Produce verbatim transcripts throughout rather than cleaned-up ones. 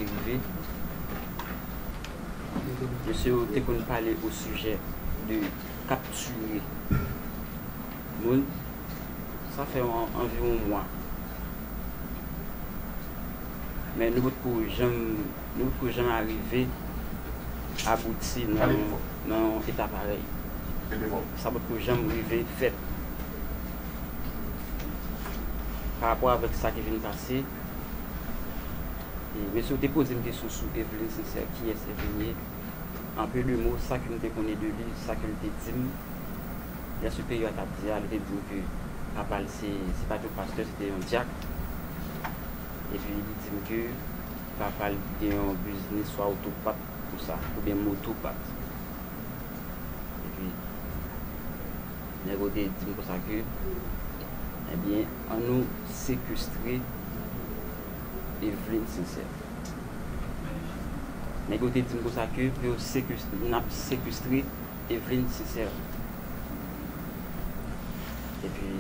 rive, mesye yo te konn pale o sijè de kaptire moun. Sa fè an- anviwon mwa. Men nou potko janm, nou potko janm arive abouti nan, nan yon eta parèy. Sa potko janm rive fèt. Pa rapò avèk sa ki vin pase, e mesye yo te poze m kesyon sou Eveline Sincère, kiyès Eveline ye. An peu de mots, sa ke m te konnen de li, sa ke l te di m, lè siperyè a t ap di a, li te di m ke papa l se, se pa t yon pastè, se te yon dyak. Epi li di m ke papa l gen yon biznis swa otopat konsa, oubyen motopat. Epi nèg yo te di m konsa ke, ebyen, ann nou sekestre Eveline Sincère. Nèg yo te di m konsa ke pou yo sekestre, n ap sekestre Eveline Sincère. Epi,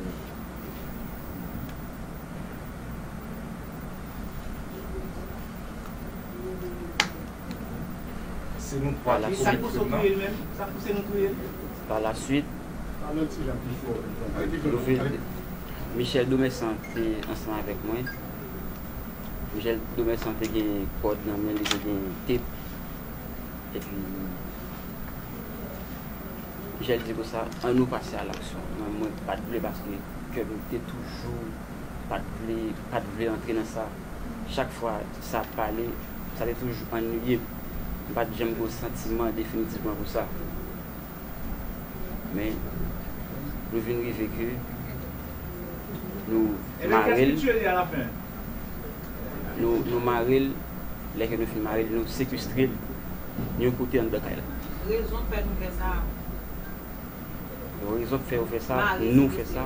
Se nou twa ki kouri frè m nan. Pa la swit, nou vin, Michel Domersan te ansanm avèk mwen. Michel Domersan te gen kòd nan men li, te gen tep. Epi Michel di konsa, ann nou pase a laksyon. Mwen, mwen pa t vle paske kè m te toujou pa t vle, pa t vle antre nan sa. Chak fwa sa ap pale, sa te toujou annuiye m. M pa t janm gen yon santiman definitivman pou sa. Men, nou vin rive ke nou mare l. Nou, nou mare l. Lè ke nou fin mare l, nou sekestre l yon kote anndan kay la. Rezon k fè nou fè sa. Rezon k fè yo fè sa, nou fè sa.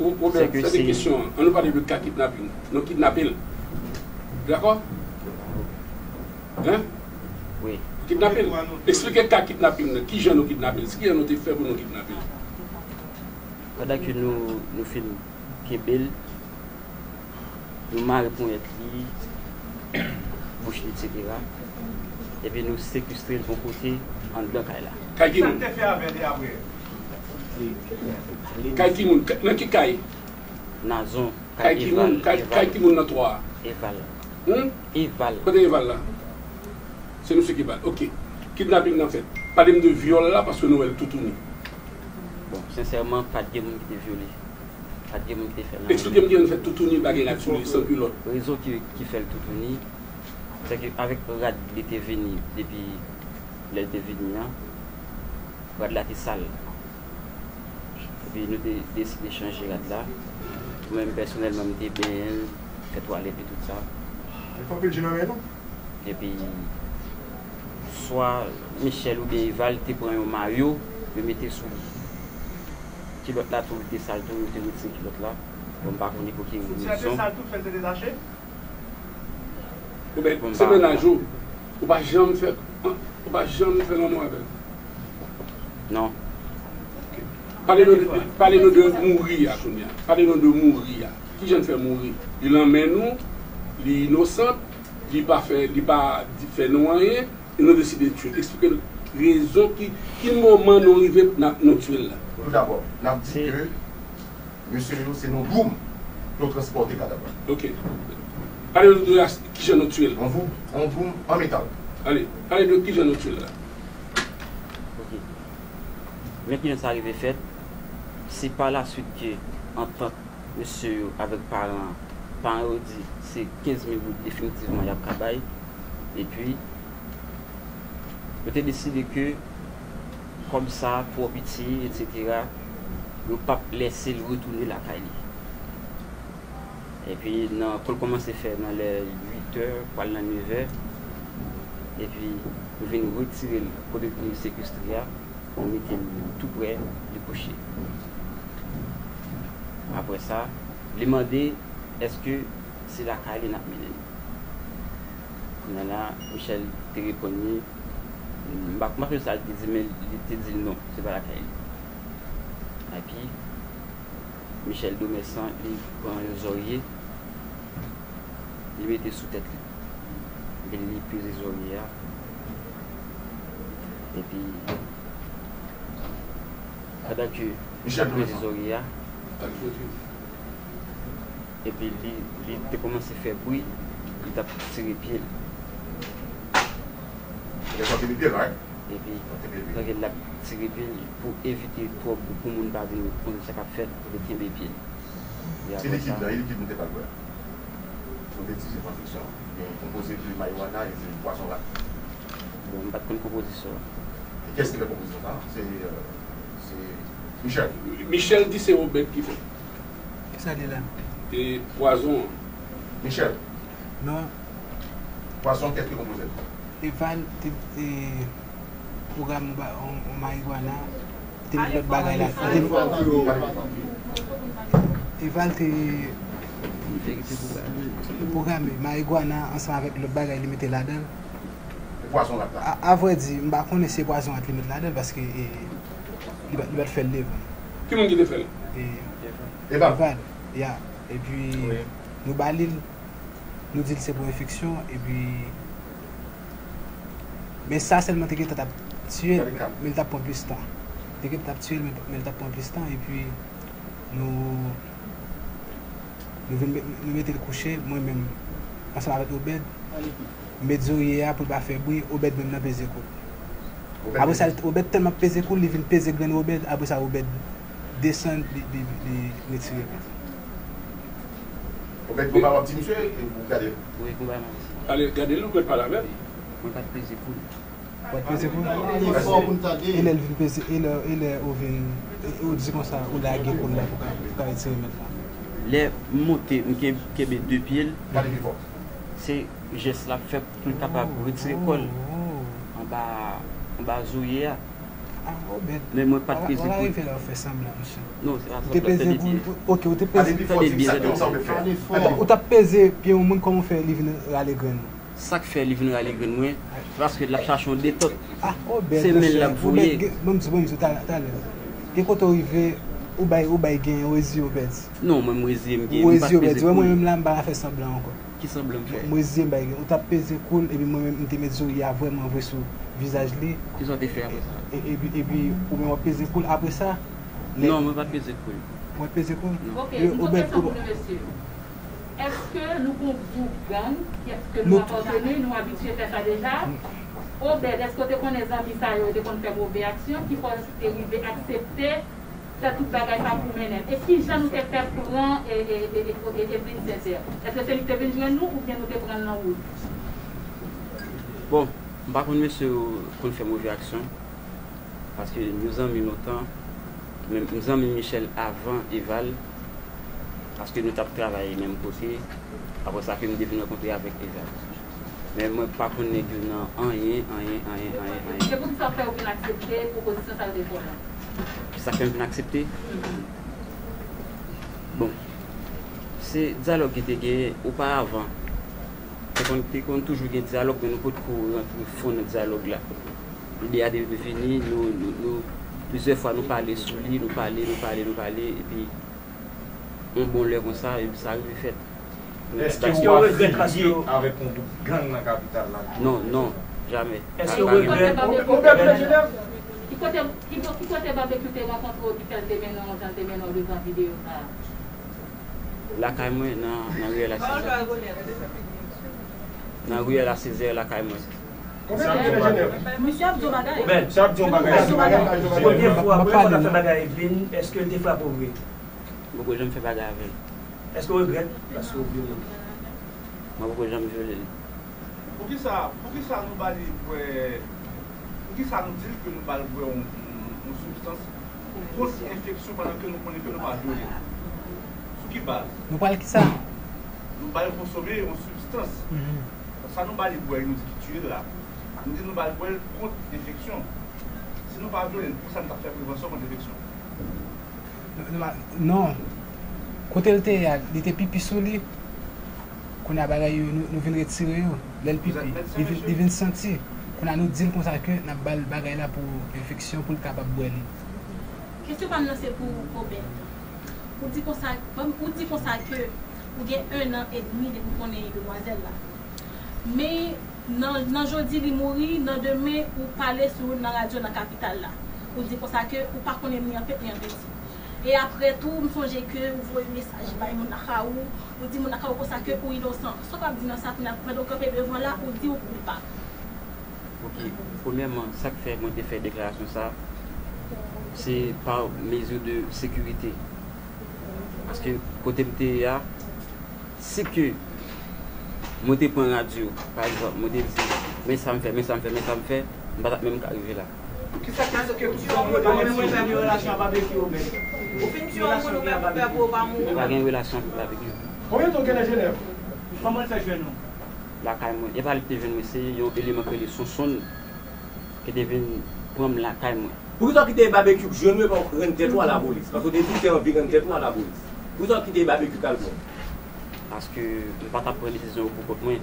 Wobè, sa se kesyon an. Ann nou pale de ka kidnaping. Nou kidnape l. Dakò? Hein? Wi. Kidnape l. Eksplike ka kidnaping nan. Kijan nou kidnape l? Kijan nou te fè pou nou kidnape l? Pandan ke nou, nou fin kenbe l, nou mare ponyèt li, bouch li, etsetera. Epi nou sekestre l yon kote anndan kay la. Kay ki moun? Kay ki moun? Nan ki kay? Nazon, kay Eval. Kay ki moun nan twa a? Eval. Eval. Kote Eval la? Se misye ki ba l. Ok. Kidnaping nan fèt. Pale m de vyòl la paske nou wè l toutouni. Bon, sensèman, pa t gen moun ki te vyole. Pa t gen moun ki te fè l anyen. Eksplike m kijan l fè toutouni, pa gen rad sou li, san kilòt. Rezon ki, ki fè l toutouni, se ke avèk rad li te vini, depi lè l te vini an, rad la te sal. Epi nou te deside chanje rad la. Mwen menm pèsonèlman, m te benyen l, fè twalèt li, tout sa. Li fè anpil ji nan men nou. Epi, swa Michel oubyen Eval te pran yon mayo, yo mete sou li. Kilòt la tou, li te sal tou, yo te retire kilòt la. Bon, m pa konnen pou ki rezon. Foutya te sal tou, fè l te detache? Ou ben, se mennaj ou, ou pa janm fè, ou pa janm fè lanmou avè l? Non. Pale nou, pale nou de mouri a kounye a. Pale nou de mouri a. Kijan l fè mouri? Li lanmen nou, li inosan, li pa fè, li pa di, fè nou anyen, e nou deside tye l. Eksplike nou rezon ki, ki moman nou rive n ap, nou tye l la. Toudabò, n ap di ke mesye yo se nan Broum pou yo transpòte kadav la. Ok. Pale nou de kijan nou tye l. An Broum, an Broum, an metal. Ale, pale nou kijan nou tye l la. Ok. Men kijan sa rive fèt, se pa la swit ke antant mesye yo avèk paran an, paran yo di se kenz mil goud definitivman y ap ka bay. Epi, yo te deside ke kòb sa twò piti, etsetera, yo p ap lèse l retounen lakay li. Epi, nan, kou l kòmanse fè nan lè uit è, pral nan nevè, epi nou vin retire l kote nou te sekestre a, nou mete l tou prè, li kouche. Apre sa, li mande èske se lakay li n ap mennen l. Kounye a la, Michel te reponn li, m pa, m pa sonje sa l te di, men li te di l non, se pa lakay li. Epi, Michel Domersan, li pran yon zòrye, Li mete sou tèt li. Epi li peze zòrye a. Epi, pandan ke li peze zòrye a, epi li, li te kòmanse fè bri, li t ap tire pye l. Epi, tanke l ap tire pye l, pou evite twòp, pou moun pa vin konnen sa k ap fèt, li kenbe pye l. Epi apre sa, Bon, m pa t konn konpozisyon an. E kiyès ki fè konpozisyon sa? Se, euh, se Michel. Michel di se Obed ki fè. Kisa li la? E pwazon an. Michel. Non. Pwazon, kiyès ki konpoze l? Eval te, te pwograme yon ba-, yon, yon marigwana, te met lòt bagay la. Te, Eval te pwograme marigwana ansanm avèk lòt bagay li mete ladan l. E pwazon rat la? A, a vrè di, m pa konnen si e pwazon rat li met ladan l paske, e, li pa, li pa t fè l devan. Ki moun ki te fè l? E, Eval. Eval, ya. Epi, nou ba li l, nou di l se pou enfeksyon, epi, men sa sèlman te gentan t ap tiye l, men l t ap pran plis tan. Te gentan t ap tiye l, men, men l t ap pran plis tan, epi nou, nou vin met, nou mete l kouche, mwen menm, ansanm avèk Obed, m met zorye a pou l pa fè bri, Obed menm nan peze kou l. Apre sa, Obed tèlman ap peze kou l, li vin peze grenn Obed, apre sa, Obed desann, li, li, li retire pye l. Obed, konba w ap di misye, e ou gade l? Wi, konba m ap di. Ale, gade l, ou mèt pale avè l. Mwen pa t peze kou l. Ou pa t peze kou l? E lè l vin peze, e lè, e lè ou vin, e ou di konsa, ou lage kou l la pou ka, pou ka retire mèt la. Lè m monte, m ken-, kenbe de pye l. Pale pi fò. Se jès l ap fè pou l kapab retire kò l anba, anba zorye a. Ah, Obed. Men mwen pa t peze kou l. Wala rive la w fè sanblan, mesye. Non, se pa sanblan, se verite. Ou te peze kou l, ok, ou te peze. Tande byen, tande byen. Ou t ap peze pye yon moun, kòman w fè li vin rale grenn ou? Sa k fè li vin rale grenn mwen, se paske l ap chache yon detòt. Ah, Obed, mesye. Se men l ap voye. Obed, ban m di, ban m di, talè, talè. Gen kote w rive, ou bay, ou bay gen, ou reziye, Obed. Non, mwen, m reziye, m gen, m pa t peze kou l. Ou reziye, Obed. Wè, mwen menm la, m pa ka fè sanblan ankò. Ki sanblan m fè? Mwen, mwen reziye, m bay gen. Ou t ap peze kou l, epi mwen menm, m te met zorye a vrèman vre sou vizaj li. Kisa w te fè apre sa? E, epi, epi, ou menm w ap peze kou l apre sa? Non, mwen pa t peze kou l. Ou pa t peze kou l? Non. Ok, yon lòt kesyon pou nou, mesye. Èske nou gon gwoup gang, èske nou apateni, nou abitye fè sa deja? Obed, èske w te konnen zanmi sa yo, yo te konn fè move aksyon, ki fè w te rive aksepte fè tout bagay sa pou mennen l? E kijan nou te fè pran e, e, e, e, e, Evelyne Sincère? Èske se li ki te vin jwenn nou oubyen nou te pran l nan wout? Bon, m pa konn mesye yo konn fè move aksyon. Paske nou zanmi lontan, men m zanmi Michel avan Eval, paske nou t ap travay menm kote, apre sa ke m te vin rankontre avèk Eval. Men mwen pa konn nèg yo nan anyen, anyen, anyen, anyen, anyen. Se poukisa w fè w vin aksepte pwopozisyon sa yo te fè w la? Sa k fè m vin aksepte? Bon, se dyalòg ki te genyen oparavan. Te konn, te konn toujou gen dyalòg, men nou potko rantre fon nan dyalòg la. Ide a te vini, nou, nou, nou, plizyè fwa nou pale sou li, nou pale, nou pale, nou pale, epi yon bon lè konsa, epi sa rive fèt. Èske w regrèt paske w avèk yon gwoup gang nan kapital la? Non, non, jamè. Èske w regrèt? Ki kote, ki kote Babekyou te rankontre w ki fè l te mennen w jan l te mennen w devan videyo sa a? Lakay mwen, nan, nan riyèl a Sezè. Nan riyèl a Sezè, lakay mwen. Misye ap di yon bagay. Obed, misye ap di yon bagay. Premye fwa, premye fwa w t ap fè bagay Evelyne, èske l te frape w vre? Mwen poko janm fè bagay avè l. Èske w regrèt paske w vyole l? Mwen poko janm vyole l. Poukisa, poukisa nou ba li bwè, poukisa nou di l ke nou ba l bwè yon, yon, yon sibstans pou kont enfeksyon pandan ke nou konnen ke nou pa vyole l? Sou ki baz? Nou ba l kisa? Nou ba l konsome yon sibstans. Mhm. Sa nou ba li bwè, nou di ki tiye l la. Nou di nou ba l bwè l kont enfeksyon. Si nou pa vyole l, poukisa nou t ap fè prevansyon kont enfeksyon? Non, non, non. Kote l te ye a, li te pipi sou li. Kounye a bagay yo, nou, nou vin retire yo. Lè l pipi, li vin, li vin santi. Kounye a nou di l konsa ke n ap ba l bagay la pou enfeksyon, pou l kapab bwè li. Kesyon pa m nan se pou Obed. Ou di konsa, ou di konsa ke Ou gen en an edmi depi w konnen demwazèl la. Men nan, nan jodi li mouri, nan demen ou pale sou nan radyo nan kapital la. Ou di konsa ke ou pa konnen ni an pent ni an penti. E apre tou, m sonje ke ou voye mesaj bay moun lakay ou, ou di moun lakay ou konsa ke ou inosan. Sa w ap di nan sa kounye a, pandan w kanpe devan la, ou di ou koupab. Ok, premyèman, sa k fè mwen te fè deklarasyon sa, se pa mezi de sekirite. Paske kote m te ye a, si ke mwen te pran radyo, pa egzanp, mwen te di, men sa m fè, men sa m fè, men sa m fè, m pa t ap menm ka rive la. Kisa k eksplike tout sa w ye? Pa gen pwoblèm, relasyon ak Babekyou, men. Ou fin tiye yon moun ou menm ou pè pou ou pa mouri. Pa gen relasyon ak Babekyou. Konbyen tan w gen nan Jenèv? Kòman l fè jwenn ou? Lakay mwen. E pa li ki te jwenn mwen, se yon eleman ki rele Sonsonn ki te vin pran m lakay mwen. Poukisa w kite Babekyou k jwenn ou epi w rann tèt ou a lapolis? Paske w te di w te anvi rann tèt ou a lapolis. Poukisa w kite Babekyou k al pran w? Paske m pa t ap pran desizyon yo pou kont mwen.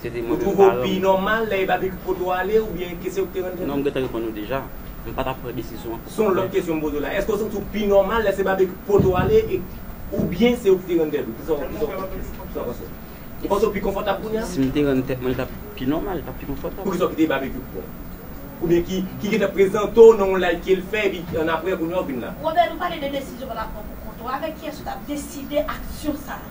Se te mwen menm paran m. Ou twouve w pi nòmal lè e Babekyou k pote w ale oubyen ke se ou ki te rann tèt ou? Non, m gentan reponn ou deja. M pa t ap pran desizyon an pou kont mwen. Se yon lòt kesyon m poze w la. Èske w santi w pi nòmal lè se Babekyou k pote w ale e oubyen se ou ki te rann tèt ou? Kisa w panse? Ou panse w pi konfòtab kounye a? Si m te rann tèt mwen, li t ap pi nòmal, li t ap pi konfòtab. Poukisa w kite Babekyou k pran w? Oubyen ki, ki gentan prezante w nan yon live ke l fè, epi annapre, kounye a w vin la? Robert, nou pale de desizyon w t ap pran pou kont ou. Avèk kiyès ou t ap deside aksyon sa a?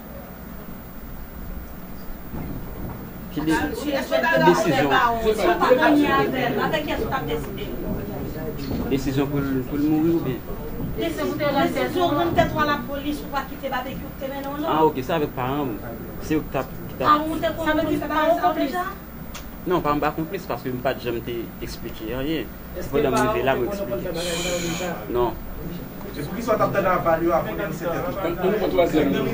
Ki de, ki desizyon? Avèk kiyès ou t ap deside? Desizyon pou l, pou l mouri oubyen? Desizyon pou te rann tèt ou a lapolis, ou pa kite Babekyou ki te mennen w non. Ah, ok, se avèk paran m. Se yo ki t ap, ki t ap. Paran w te konn moun sa yo deja? Non, paran m pa konplis paske m pa t janm te eksplike anyen. Se pandan m rive la mwen eksplike. Non. E poukisa w t ap tande aval yo a konnen se tèt ou? Ann pran twazyèm nan.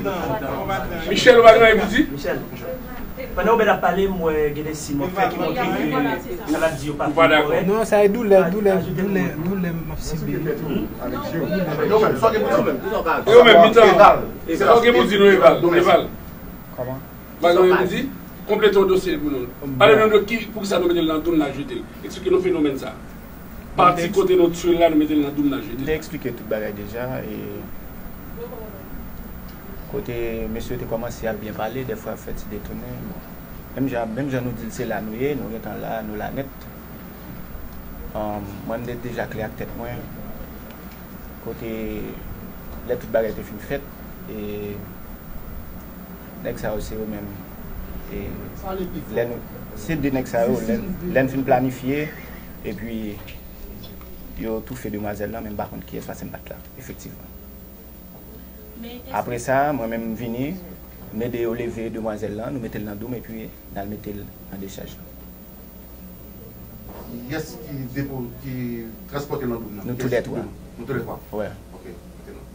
Michel, ou pa gen anyen pou di? Michel, pandan Obed ap pale, m wè gen de siy m wè fè ki montre ke sa l ap di yo pa fin kòrèk. Non, sa e doulè, doulè, doulè, doulè m ap sibi. Yo menm, mitan. Sa w gen pou di nou, Eval? Eval. Kòman? Bagay yo di, konplete yon dosye pou nou. Pale nou de ki, poukisa nou mete l nan dou, n al jete l. Eksplike nou fenomèn sa. Pati kote nou tchwe l la, nou mete l nan dou, n al jete l. M te eksplike tout bagay deja. E kote mesye yo te kòmanse ap byen pale, dèfwa ap fè ti detounen. Bon. Menm jan, menm jan nou di l se la nou ye, nou gentan la, nou la nèt. Mwen, m te deja klè ak tèt mwen. Kote lè tout bagay te fin fèt, e nèg sa yo se yo menm. E lè nou, se de nèg sa yo, lè, lè n fin planifye, epi yo toufe demwazèl lan, men m pa konn kiyès paske m pa t la, efektivman. Apre sa, mwen menm m vini, m ede yo leve demwazèl lan, nou mete l nan dou m, epi n al mete l nan dechaj lan. Kiyès ki depo, ki transpòte l nan dou m nan? Nou toulètwa. Nou toulètwa? Wè. Ok.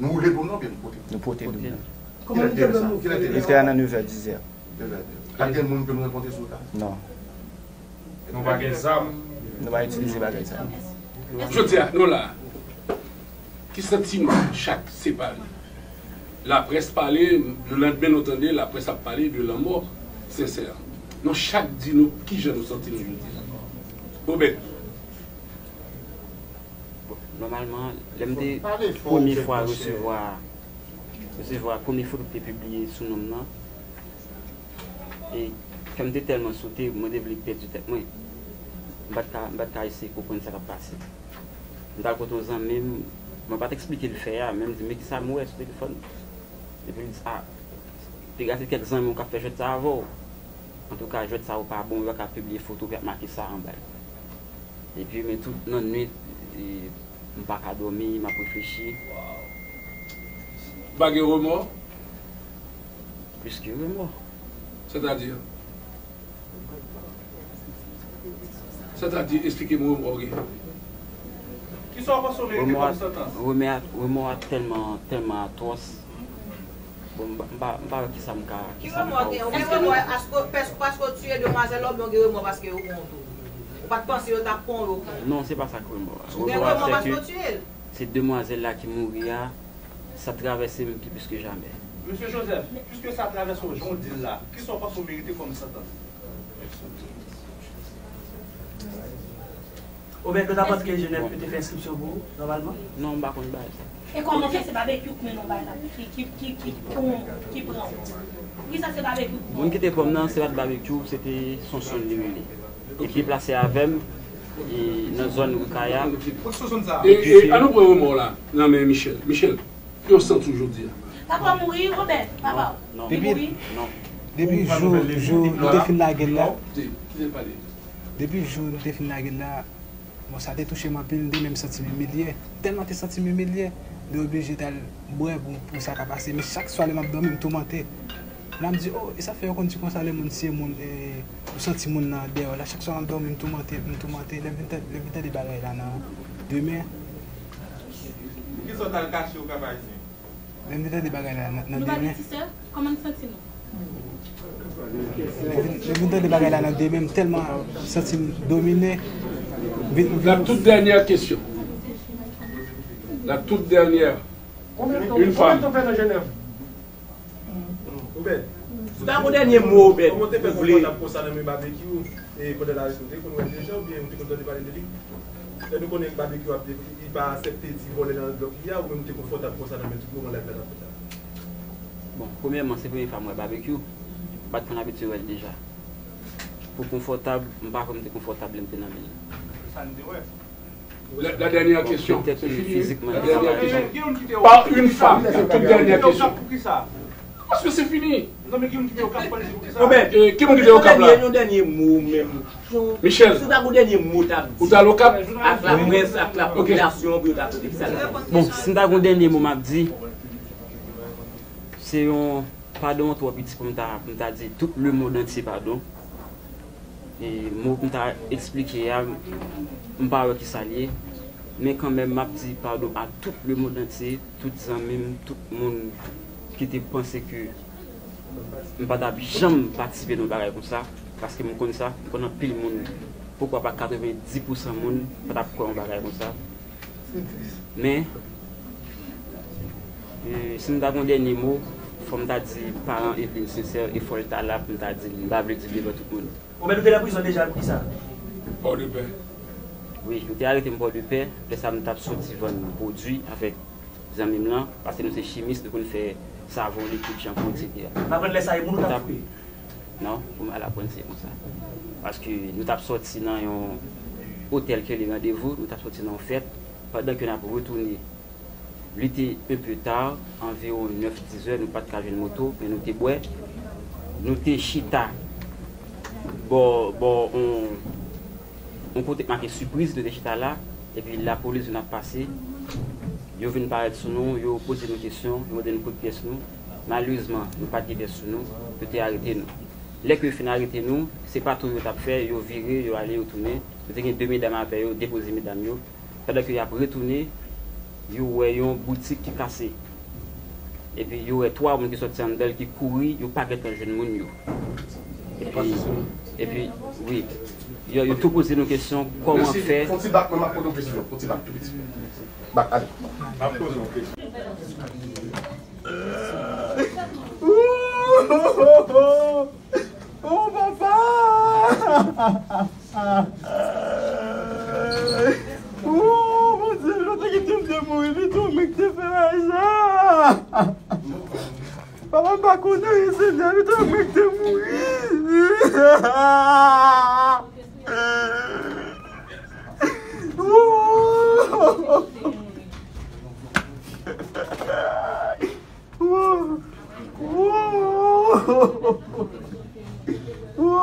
Nou woule dou m nan oubyen nou pote l? Nou pote dou m nan. Kilè l te rive sa? Kilè l te rive sa? Li te a nan nevè, dizè. Nevè, dizè. Pa t gen moun ke nou rankontre sou wout la? Non. Nou pa gen zam? Nou pa itilize bagay sa. Jodi a, nou la. Ki santiman chak separe? Laprès pale, le landmen nou tande laprès ap pale de lanmò Sensè. Nou chak di nou kijan nou santi nou jodi a. Obed. Bon, nòmalman, lè m te premye fwa resevwa, resevwa premye foto ki te pibliye sou non m nan, e kè m te tèlman sote, mwen te vle pèdi tèt mwen. M pa t ka, m pa t ka eseye konprann sa k ap pase. M t al kote yon zanmi m, mwen pa t eksplike l fè a, men m di, men kisa m wè sou telefòn? Epi l di, a, piga se kèk zanmi w k ap fè jwèt sa avè w. Antouka, jwèt sa yo pa bon, yo pa ka pibliye foto, epi y ap make sa anba l. Epi, men tout nan nwit, e, m pa ka dòmi, m ap reflechi. Ou pa gen remò? Plis ke remò. Sètadi? Sètadi, eksplike m remò w gen. Kisa w panse w merite kòm santans? Remò a, remò a tèlman, tèlman atwòs. Bon, m pa, m pa, m pa wè kisa m ka, kisa m ka ofri. Ki remò w gen? Ou gen remò paske, paske w tiye demwazèl la oubyen w gen remò paske yo pran w tou? Ou pa t panse yo t ap pran w, yo pran w? Non, se pa sa k remò a. Ou gen remò paske w tiye l? Se demwazèl la ki mouri a, sa travèse m pi plis ke jamè. Mesye Joseph, piske sa travèse w jan w di l la, kisa w panse w merite kòm santans? Obed, lè w t ap antre Jenèv, yo te fè enskripsyon pou ou, nòmalman? Non, m pa konn bagay sa. E kòman fè se babekyou k mennen w bay la, ki, ki, ki, ki, ki, ki pran w? Poukisa se babekyou k pran w? Moun ki te pran m nan, se pa t babekyou, se te Sonson li rele. Epi plase avè m, e, nan zòn Rikaya. E, e, an nou pran remò la nan men Michel. Michel, ki w santi w jodi a? Papa mouri, Obed, papa. Non. Li mouri? Non. Depi jou, jou nou te fin lage l la. Kite l pale. Depi jou nou te fin lage l la, bon, sa te touche m anpil, m te menm santi m imilye. M tèlman te santi m imilye, m te oblije t al bwè pou, pou sa ka pase. Men chak swa lè m ap dòmi, m toumante. La m di, oh, e sa fè yo konn di konsa lè moun tiye moun, e, ou santi moun nan dèyè w la. Chak swa m ap dòmi, m toumante, m toumante. Lè m vin tande, lè m vin tande bagay la nan demen. Poukisa w t al kache w Kap Ayisyen? Lè m vin tande bagay la nan, nan demen. Nou pa gen ti sè? Kòman n santi nou? Lè m vin, lè m vin tande bagay la nan demen, m tèlman santi m domine. M vin, m vin. La toute dernière question. La toute dernière. Une femme. Obed, si w ta gon dènye mo, Obed, kòman w te fè ou vle konfòtab konsa nan men Babekyou, e, pandan l arete w, te konn wè l deja oubyen ou te konn tande pale de li? Lè nou konnen Babekyou ap, li pa aksepte ti vòlè nan lòt li a, ou menm ou te konfòtab konsa nan men tout moman lè l t ap fèt la? Bon, premyèman, se premye fwa m wè Babekyou. M pa t konn abitye wè l deja. Pou konfòtab, m pa kwè m te konfòtab lè m te nan men l. Sa n te wè. La, la dernière question. Petèt, c'est fini, fizikman, la dernière question. Par une femme, la toute dernière question. Paske se fini. Obed, e, ki moun ki te Okap la? Yon dènye mo menm. Michel, si w ta gon dènye mo w t ap di, ou t al Okap? Ak laprès, ak lapopilasyon, pou yo ta tande sa. Bon, si m ta gon dènye mo m ap di, se yon padon twò piti pou m ta, pou m ta di tout lemonn antye padon. E mo pou m ta eksplike a, m pa wè kisa l ye. Men kanmenm, m ap di padon a tout lemonn antye, tout zanmi m, tout moun ki te panse ke m pa t ap janm patisipe nan yon bagay konsa, paske m konn sa, m konn anpil moun, poukwa pa katrevenndis pousan moun pa t ap kwè yon bagay konsa. Men, e, si m ta gon dènye mo, fò m ta di paran Eveline sensè, e fò l ta la pou m ta di l, m pa vle di l devan tout moun. Ou mèt ou te nan prizon deja pou kisa? Pòdepè. Wi, yo te arete m Pòdepè, lè sa m t ap soti vann pwodui avèk zanmi m lan, paske nou se chimis, nou konn fè savon, likid, chanpou, etsetera. M aprann lè sa e moun ou t ap touye? Non, pou m al aprann se konsa. Paske nou t ap sòti nan yon otèl ki rele Randevou, nou t ap sòti nan yon fèt, pandan ke n ap retounen, li te un peu tard, anviwon nèf, dis zè, nou pa t ka jwenn moto, men nou te bwè. Nou te chita bò, bò, on, on kote k make Sipriz, nou te chita la, epi lapolis vin ap pase. Yo vin parèt sou nou, yo poze nou kesyon, yo mande nou kote pyès nou. Malerezman, nou pa t gen pyès sou nou, yo te arete nou. Lè ke yo fin arete nou, se patwouy yo t ap fè, yo vire, yo ale, yo tounen. Nou te gen de medam avè yo, depoze medam yo. Pandan ke y ap retounen, yo wè yon boutik ki kase. Epi yo wè twa moun ki sòti anndan l ki kouri, yo pa gentan jwenn moun yo. Epi, epi, wi, yo, yo tou poze nou kesyon, kòman fè. Fon ti bak, mwen m ap poze w kesyon, fon ti bak tou piti. Bak, ale. M ap poze w kesyon. Oh, papa! Oh, Bondye, nou te kite m te mouri, pito, men ki te fè bagay sa. Papa, m pa konnen, Senyè, pito, men ki te mouri. Oh! Wo! Wo! Wo!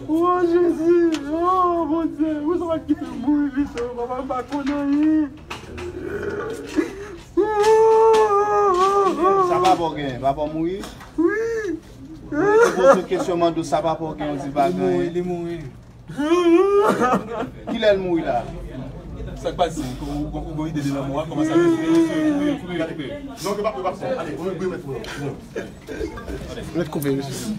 Wo, Jezi! Oh, Bondye! Ou sa pa kite m mouri, pito. Papa, m pa konn anyen. Sa papa w gen? Papa w mouri? Wi. Ou poze kesyon, mande w sa papa w gen, ou di pa gen anyen. Li mouri, li mouri. Kilè l mouri la? Sa k pase? Ou, ou, ou gon ide de lanmò a? Kòman sa fè? Kouri, kouri, kouri. Non, ke pa, ke pa fè. Ale, ou mèt mèt ou. Mèt koupe, mesye.